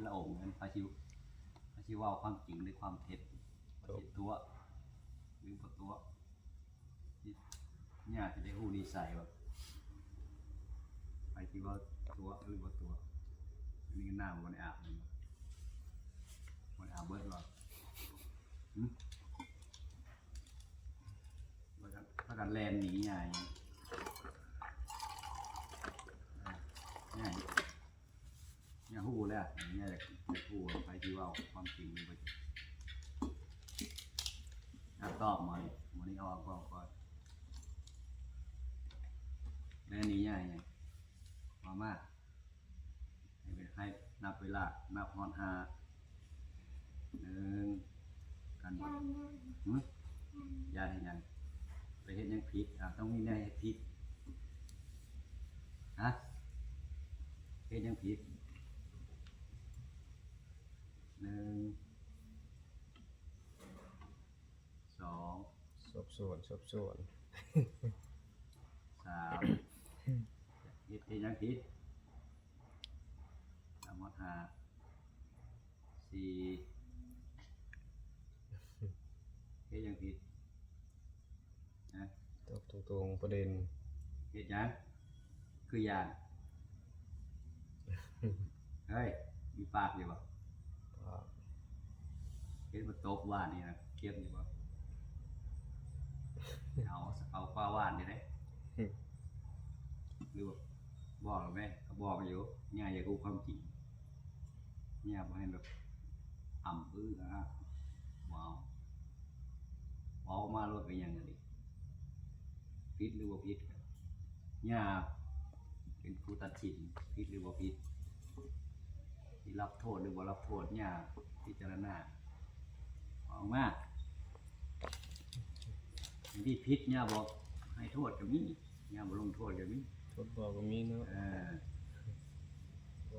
ລະອົງນັ້ນ ໃຜຊິ ໃຜຊິເວົ້າຄວາມຈິງ ຫຼື ຄວາມເທັດ ໃຜຊິຕົວະ ຫຼື ບໍ່ຕົວະ ຍາຊິໄດ້ຮູ້ນິໄສວ່າ ໃຜຊິເວົ້າຕົວະ ຫຼື ບໍ່ຕົວະ. ອັນນີ້ນ້ຳບໍ່ໄດ້ອາບແມ່ນບໍ່? ບໍ່ໄດ້ອາບເບິດບໍ່? ຫຶ? ພາກັນ ພາກັນແລ່ນໜີຍາຫຍັງ? ຍາ ຍາຮູ້ແລ້ວ ຍາຢາກ ຢາກຮູ້ວ່າໃຜຊິເວົ້າຄວາມຈິງ ຫຼື ບໍ່ຈິງ. ອາ ຕອບໝໍນີ້ ໝໍນີ້ອອກກ່ອນ ກ່ອນ. ແລ້ວນີ້ຍາຫຍັງ? ເວົ້າມາ. ໃຫ້ ໃຫ້ນັບເວລາ ນັບຮອດຫ້າ ໜຶ່ງ ກັນບໍ່? ຫຶ? ຢ້ານເຮັດຫຍັງ? ໄປເຮັດຫຍັງຜິດ? ອາ ຕ້ອງມີແນວເຮັດຜິດ. ຮະ? ເຮັດຫຍັງຜິດ? ໜຶ່ງ ສອງ ສອບສວນ ສອບສວນ ສາມ ເຮັດ ເຮັດຫຍັງຜິດ? ສາມຮອດຫ້າ ສີ່ ເຮັດຫຍັງຜິດ? ຮະ? ຕອບຕົງໆ ປະເດັນ. ເຮັດຫຍັງ? ຄືຢ້ານ. ເຮີ້ຍ ມີປາກຢູ່ບໍ່? ປາກ. ເຫັນມັນຕົບຫວ່ານນີ້ນະ ເຈັບຢູ່ບໍ່? ເອົາ ເອົາກວ່າຫວ່ານນີ້ເດ້. ຫຼືວ່າ ບອກແລ້ວແມ ກໍບອກຢູ່ ຍ່າຢາກຮູ້ຄວາມຈິງ. ຍ່າບໍ່ໃຫ້ແບບ ອຳ ອື ອະ ບໍ່ເອົາ. ເວົ້າອອກມາໂລດ ເປັນຫຍັງອັນນີ້ ຜິດຫຼືບໍ່ຜິດ? ຍ່າເປັນຜູ້ຕັດສິນ ຜິດຫຼືບໍ່ຜິດ, ຊິຮັບໂທດຫຼືບໍ່ຮັບໂທດ ຍ່າພິຈາລະນາ. ເວົ້າອອກມາ. ອັນທີ່ຜິດ ຍ່າບໍ່ໃຫ້ໂທດກໍມີ, ຍ່າບໍ່ລົງໂທດກໍມີ. ໂທດບໍ່ກໍມີເນາະ. ເອີ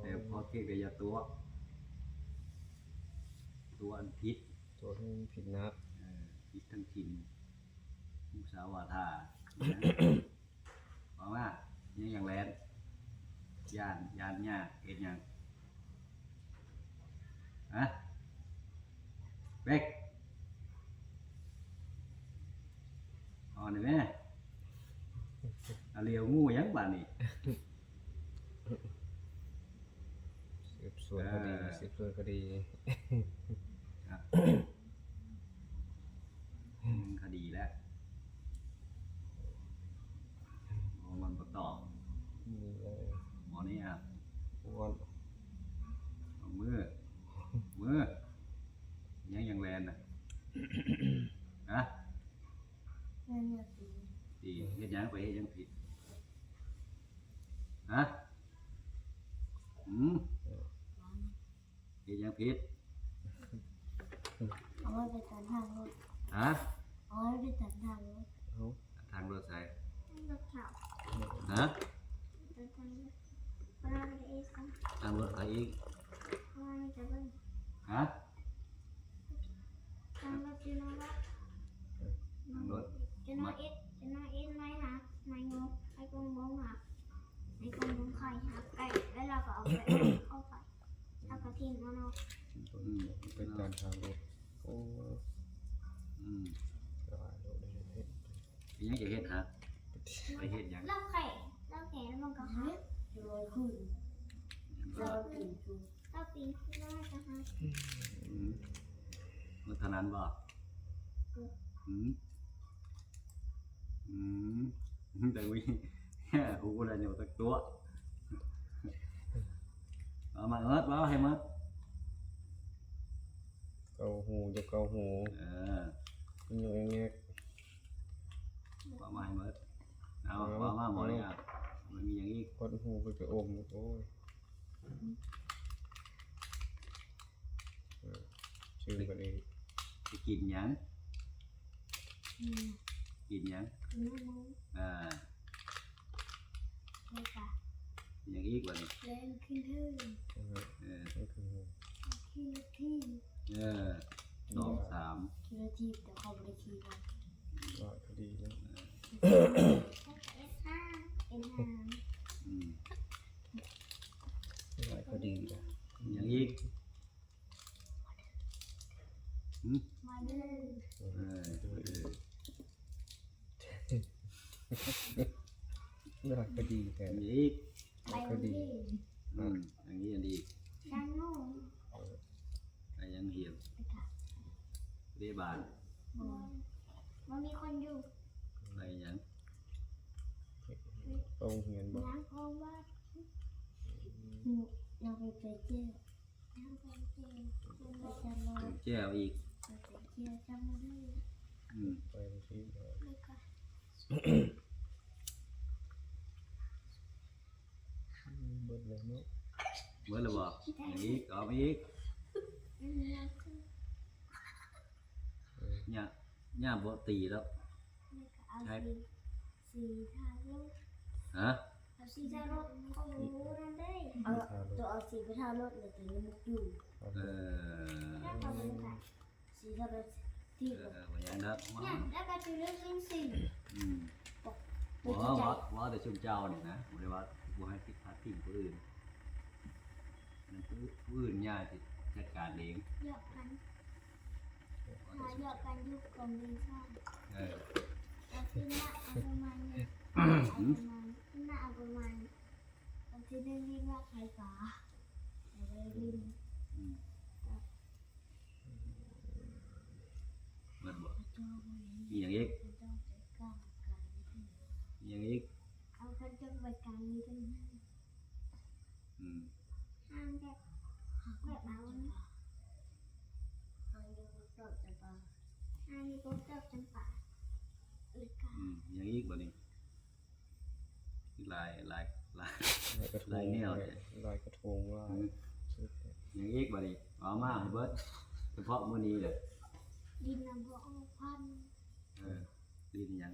ແຕ່ພໍເກກກໍຢ່າຕົວະ ຕົວະອັນຜິດ, ຕົວະໃຫ້ມັນຜິດໜັກ. ເອີ ຜິດທັງຖິ່ນ ມຸສາວາທາ. ເວົ້າມາ ຍັງ ຍັງແລ່ນ ຢ້ານ ຢ້ານຍາກ ເຮັດຫຍັງ? ຮະ? ເປັກ ເອົານີ້ແມ. ອາ ຫຼຽວງູຫຍັງບາດນີ້? ສືບສວນຄະດີ ເອີ ສືບສວນຄະດີ. ຄະດີແລ້ວ ມັນບໍ່ຕອບ. ນີ້ເລີຍ ໝໍນີ້ອະ ມື ມື ຍັງ ຍັງແລ່ນນະ? ຮະ? ແມ່ນແລ້ວຕິ ຕິ ເຮັດຫຍັງ? ໄປເຮັດຫຍັງຜິດ? ຮະ? ຫືມ? ເຮັດຫຍັງຜິດ? ເອົາໄວ້ໄປຕັດທາງລົດ. ຮະ? ເອົາໄວ້ໄປຕັດທາງລົດ. ເອົາ ທາງລົດໃສ? ທາງລົດເຂົາ. ຮະ? ຕັດທາງລົດ ທາງລົດໃຜອີກ? ທາງລົດ ຮະ? ທາງລົດຢູ່ນອກວັດ. ທາງລົດ ຈະນອນອິດ ຈະນອນອິດ ໄມ້ຫັກ ໄມ້ງໍ ໄອ້ກົງບົງຫັກ ໄອ້ກົງບົງໄຂ່ຫັກ ໄກ່ ແລ້ວລາວກໍເອົາໄປ ເອົາໄປ ແລ້ວກໍຖິ້ມເອົາເນາະ. ອືມ ໄປຕາມທາງລົດ. ໂອ້ ອືມ ຫຼາຍໂລດເດ້. ເຮັດ ເຮັດຫຍັງຈະເຮັດຫະ? ໄປເຮັດຫຍັງ? ລາວແຂງ ລາວແຂງແລ້ວມັນກໍຫັກ. ເຮັດລອຍຂຶ້ນ ລາວປີນຂຶ້ນ ລາວປີນຂຶ້ນ ລາວກໍຫັກ. ອືມ ອືມ ເທົ່ານັ້ນບໍ່? ອືມ ອືມ ອືມ ແຕ່ມີ ຫູແລ້ວຫຍັງຈັກຕົວະ. ເອົາມາເອີດ ເວົ້າໃຫ້ໝົດ. ເກົ້າຫູ ຢາກເກົ້າຫູ. ເອີ ມັນຫຍັງແງກ ເວົ້າມາໃຫ້ໝົດ. ເອົາ ເອົາ ເວົ້າມາໝົດເລີຍ. ມັນມີຫຍັງອີກ? ຄວັນຫູໄປ ໄປອົມ. ໂອ້ຍ ເອີ ຊື່ກັນເອງ. ໄປກິນຫຍັງ? ອືມ ກິນຫຍັງ? ກິນນະ. ອ່າ ແລ້ວກະ ຫຍັງອີກບາດນີ້? ແລ່ນຂຶ້ນເທິງ. ເອີ ເອີ ຂຶ້ນເທິງ ຂີ່ລົດຖີບ. ເອີ ສອງ ສາມ ຂີ່ລົດຖີບ ແຕ່ຂ້ອຍບໍ່ໄດ້ຂີ່ນຳ. ຫຼາຍຄະດີເນາະ. ເອັນຫ້າ ເອັນຫ້າ. ອືມ ຫຼາຍຄະດີເນາະ. ຫຍັງອີກ? ເວລາກະດີແທ້ ອັນນີ້ອີກ ໄປໂຮງຮຽນ ອືມ ອັນນີ້ອັນນີ້ອີກ ຈັກໂມງ ໄປຍັງຮຽນ ເດ້ບ້ານ ບໍ່ ບໍ່ມີຄົນຢູ່ ໄປຫຍັງ ໄປໂຮງຮຽນບໍ່ ຍັງ ເພາະວ່າ ອືມ ຍັງໄປ ໄປແຈ້ວ ແຈ່ວອີກ ອືມ ໄປຊິ ເບິດແລ້ວເນາະ ເບິດແລ້ວບໍ່ ຍັງອີກ ເອົາອີກ ເອີ ຍາ ຍາບໍ່ຕີແລ້ວ ໃຫ້ ສີທາລົດ ຮະ ເອົາສີທາລົດ ໂອ້ໂຫ ນັ້ນເດ້ ເອົາ ໂຕເອົາສີໄປທາລົດ ແລ້ວໂຕຍັງບໍ່ຢູ່ ເອີ ສີທາລົດ ເອີ ບໍ່ຍັງດອກ ແລ້ວກໍຊິເລືອກເປັນສີ ອືມ ບໍ່ ເວົ້າ ເວົ້າແຕ່ຊຸມເຈົ້ານີ້ນະ ບໍ່ໄດ້ວ່າ ບໍ່ໃຫ້ຜິດພາດພິງຜູ້ອື່ນ ນັ້ນ ຜູ້ ຜູ້ອື່ນຍ່າຊິຈັດການເອງ ຢອກກັນ ຫາຢອກກັນຢູ່ກອງດິນຊ່ອງ ເອີ ແຕ່ຄືນະເອົາປະມານນີ້ ເອົາປະມານ ຄືນະເອົາປະມານ ວັນທີໜຶ່ງນີ້ວ່າຂາຍປາ ແລ້ວໄດ້ຫຼິ້ນ ອືມ ເບິດບໍ່ ມີຫຍັງອີກ ມີຫຍັງອີກ ເອົາຄັນຈະໄປກາງນີ້ເປັນ ອືມ ຫ້າງແບບ ແບບເອົາ ຫ້າງຢູ່ດອກຈຳປາ ຫ້າງຢູ່ດອກຈຳປາ ອືມ ຫຍັງອີກບາດນີ້ ຫຼາຍ ຫຼາຍ ຫຼາຍ ຫຼາຍກະທົງ ຫຼາຍແນວແທ້ ຫຼາຍກະທົງ ຫຼາຍ ອືມ ຫຍັງອີກບາດນີ້ ເອົາມາໃຫ້ເບິດ ສະເພາະມື້ນີ້ແຫຼະ ດິນນະບໍ່ອອກພັນ ເອີ ດິນຫຍັງ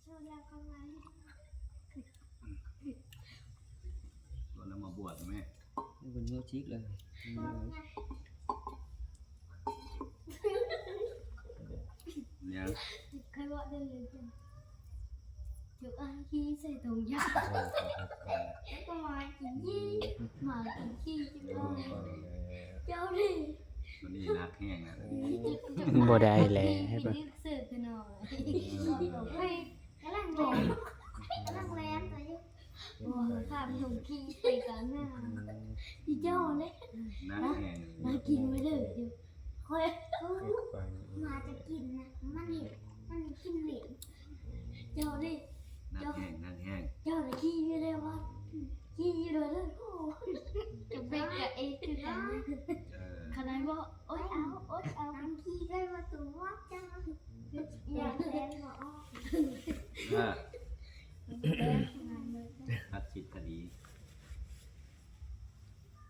ຊວນແລ້ວກໍມາ ຊວນແລ້ວມາບວດແມ່ ເປັນມິວສິກເລີຍ ຫຍັງ ເຄີຍເວົ້າເລື່ອງນີ້ ຈຸກອາຄີໃສ່ຖົງຢາ ແລ້ວກໍມາກິນຂີ້ ໝາກິນຂີ້ ຈຸກອາ ເຈົ້ານີ້ ມັນນີ້ໜັກແຮງນະ ບໍ່ໄດ້ແຫຼະ ໃຫ້ເບິ່ງ ເສີບໜ້ອຍ ກຳລັງແລ່ນ ກຳລັງແລ່ນໄປຢູ່ ໂອ້ ຂ້າມທົ່ງຂີ້ໄປກາງໜ້າ ອີເຈົ້າເດ້ ໜັກແຮງ ໜັກກິນໄວ້ເດີ ຂ້ອຍ ໝາຈະກິນນະ ມັນນີ້ ມັນກິນເຫຼັ້ນ ເຈົ້າເດ້ ໜັກແຮງ ໜັກແຮງ ເຈົ້າໄດ້ຂີ່ຢູ່ເດ້ວ່າ ຂີ່ຢູ່ເດີ ໂອ້ ຈະເປັນກະເອກຄືກັນ ເອີ ຂະໜາດວ່າ ໂອ້ຍ ເອົາ ໂອ້ຍ ເອົາ ຂີ່ໄດ້ວ່າຕົວ ເຈົ້າ ຢາກແລ່ນບໍ່ອອກ ເອີ ຕັດສິນຄະດີ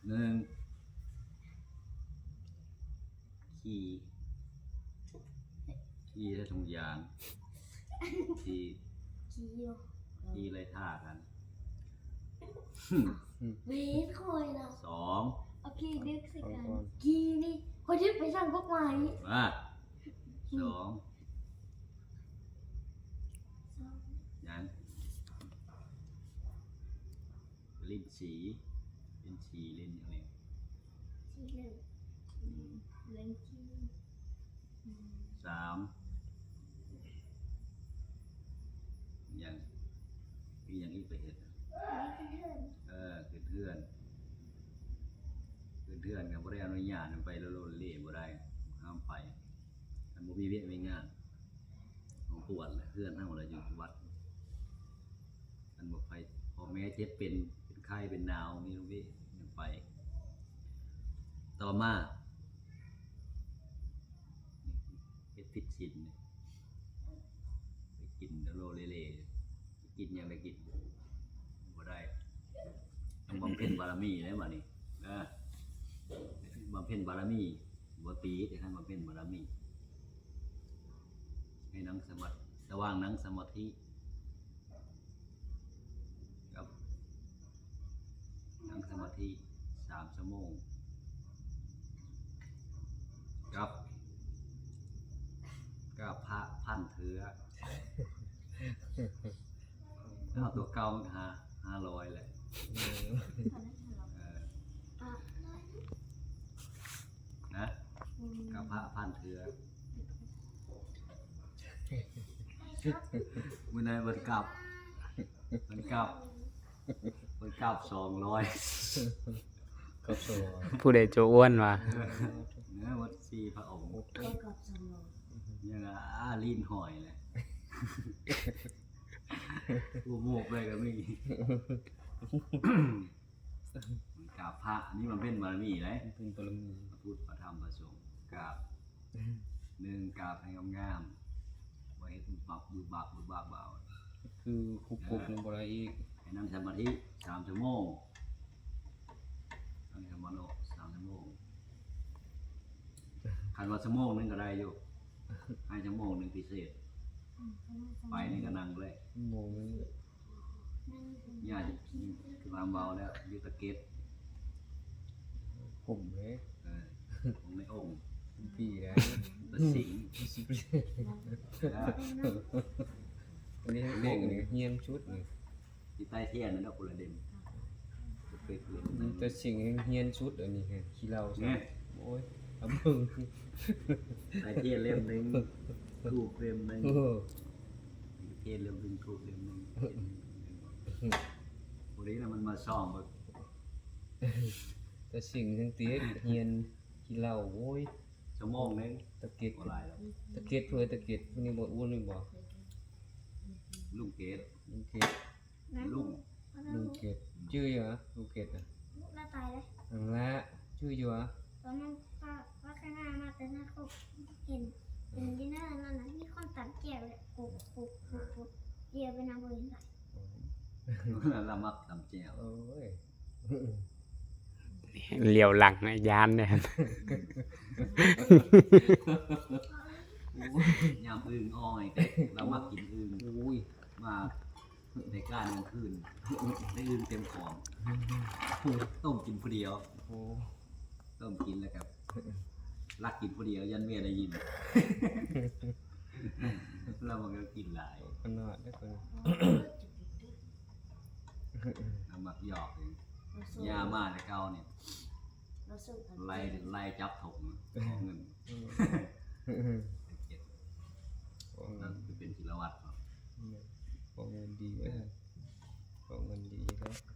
ໜຶ່ງ ຂີ່ ຂີ່ໃສ່ຖົງຢາງ ທີ່ ຂີ່ຢູ່ ຂີ່ໄລ່ລ່າກັນ ເວນຂ້ອຍນະ ສອງ ເອົາຂີ່ດຶກໃສ່ກັນ ຂີ່ນີ້ ຂ້ອຍດຶກໄປສັ່ງພວກໝານີ້ ອ່າ ສອງ ຫຍັງ? ຫຼິ້ນສີ ຫຼິ້ນສີ ຫຼິ້ນຫຍັງນີ້? ສີເຫຼືອງ ອືມ ເຫຼືອງຈີນ ອືມ ສາມ ຫຍັງ ມີຫຍັງອີກໄປເຮັດ? ເອີ ຂຶ້ນເຮືອນ ຂຶ້ນເຮືອນກໍບໍ່ໄດ້ອະນຸຍາດໃຫ້ໄປໂລເລບໍ່ໄດ້ ຫ້າມໄປ ຄັນບໍ່ມີວຽກມີງານ ຂອງປວດແຫຼະ ເຮືອນເຮົາແຫຼະ ຢູ່ວັດ ອັນບໍ່ໄປ ພໍ່ແມ່ເຈັບເປັນ ເປັນໄຂ້ເປັນໜາວ ມີໂລເລຍັງໄປ ຕໍ່ມາ ເຮັດຜິດສິນ ໄປກິນໂລເລ ກິນຫຍັງໄດ້ກິນ ບໍ່ໄດ້ ຕ້ອງບຳເພັນບາລະມີເດ້ບັດນີ້ ເອີ ບຳເພັນບາລະມີ ບໍ່ຕີ ແຕ່ທ່ານບຳເພັນບາລະມີ ໃຫ້ນັ່ງສະມາ ລະຫວ່າງນັ່ງສະມາທິ ກັບ ນັ່ງສະມາທິສາມຊົ່ວໂມງ ກັບ ກັບພະພັນເທື່ອ ເອົາຕົວເກົ່າມັນກໍຫ້າ ຫ້າຮ້ອຍແຫຼະ ອືມ ເອີ ນະ ອືມ ກັບພະພັນເທື່ອ ມື້ນັ້ນເພິ່ນກັບ ເພິ່ນກັບ ເພິ່ນກັບສອງຮ້ອຍ ກັບສອງຮ້ອຍ ຜູ້ໃດໂຈອ້ວນວະ? ເອີ ໝົດສີ່ພະອົງ ກັບສອງຮ້ອຍ ຍັງອາລີນຫອຍແຫຼະ ຜູ້ໂມກໄປກໍມີ ກາບພະ ອັນນີ້ມັນເປັນບາລະມີເດ້ ເປັນບາລະມີ ພະພຸດ ພະທຳ ພະສົງ ກາບ ໜຶ່ງ ກາບໃຫ້ງາມໆ ບໍ່ເຮັດປັບບຶບບັບບຶບບັບເອົາ ຄືຄຸບໆ ຍັງບໍ່ໄດ້ອີກ ໃຫ້ນັ່ງສະມາທິສາມຊົ່ວໂມງ ນັ່ງສະມາທິສາມຊົ່ວໂມງ ຄັນວ່າຊົ່ວໂມງໜຶ່ງກໍໄດ້ຢູ່ ໃຫ້ຊົ່ວໂມງໜຶ່ງພິເສດ ໄປນີ້ກໍນັ່ງເລີຍ ໂມງໜຶ່ງ ຍາດຄວາມເວົ້າແລ້ວຢູ່ຕະເກັດ ຜົມເດ້ ເອີ ຂອງໃນອົງ ປີໄດ້ ຕະສິງ ອັນນີ້ເກັ່ງນີ້ ຮຽນຊຸດນີ້ ທີ່ໃຕ້ທຽນນັ້ນດອກ ຄົນລະເຫຼັ້ມ ຕະສິງແຮ່ງຮຽນຊຸດ ອັນນີ້ແຮ່ງຂີ້ເຫຼົ້າ ໂອ້ຍ ອາເບິ່ງ ໃຕ້ທຽນເຫຼັ້ມໜຶ່ງ ທູບເຫຼັ້ມໜຶ່ງ ເອີ ທຽນເຫຼັ້ມໜຶ່ງ ທູບເຫຼັ້ມໜຶ່ງ ພໍດີແລ້ວມັນມາສ່ອງເບິ່ງ ຕະສິງແຮ່ງຕິດ ຮຽນຂີ້ເຫຼົ້າ ໂອ້ຍ ຊົ່ວໂມງໜຶ່ງ ຕະເກັດ ບໍ່ຫຼາຍດອກ ຕະເກັດ ເພິ່ນຕະເກັດ ຜູ້ນີ້ບໍ່ອ້ວນແມ່ນບໍ່? ລຸງເກດ ລຸງເກດ ລຸງ ລຸງເກດ ຈື່ຢູ່ຫວາ ລຸງເກດນະ? ລາວຕາຍແລ້ວ ນັ້ນລະ ຈື່ຢູ່ຫວາ? ຕອນນັ້ນ ວ່າ ວ່າຂ້າງໜ້າມາແຕ່ນະຄົບ ເຫັນ ເຫັນຢູ່ໃນນັ້ນນະ ມີຄົນຕຳແຈ່ວເລີຍ ປຸບ ປຸບ ປຸບ ປຸບ ດຽວໄປນຳບໍ່ເຫັນໃຜ ລາວມັກຕຳແຈ່ວ ໂອ້ຍ ຫຼຽວຫຼັງນະ ຢ້ານເດ້ ຍາມອຶ່ງອ່ອຍ ລາວມັກກິນອຶ່ງ ໂອ້ຍ ມາ ໃນການກາງຄືນ ໄດ້ອຶ່ງເຕັມຂອງ ຕົ້ມກິນຜູ້ດຽວ ໂອ້ ຕົ້ມກິນແລ້ວກໍລັກກິນຜູ້ດຽວ ຢ້ານເມຍໄດ້ຍິນ ລາວມັກກິນຫຼາຍ ຂະໜາດເດ້ ລາວມັກຢອກເດ້ ຍາມາແຕ່ເກົ່ານີ້ ໄລ່ ໄລ່ຈັບຖົງ ຂໍເງິນ ເອີ ເກັບ ຂອງເງິນ ນັ້ນຄືເປັນກິລະວັດເນາະ ແມ່ນ ຂອງເງິນດີເດ້ ຂອງເງິນດີເດ້.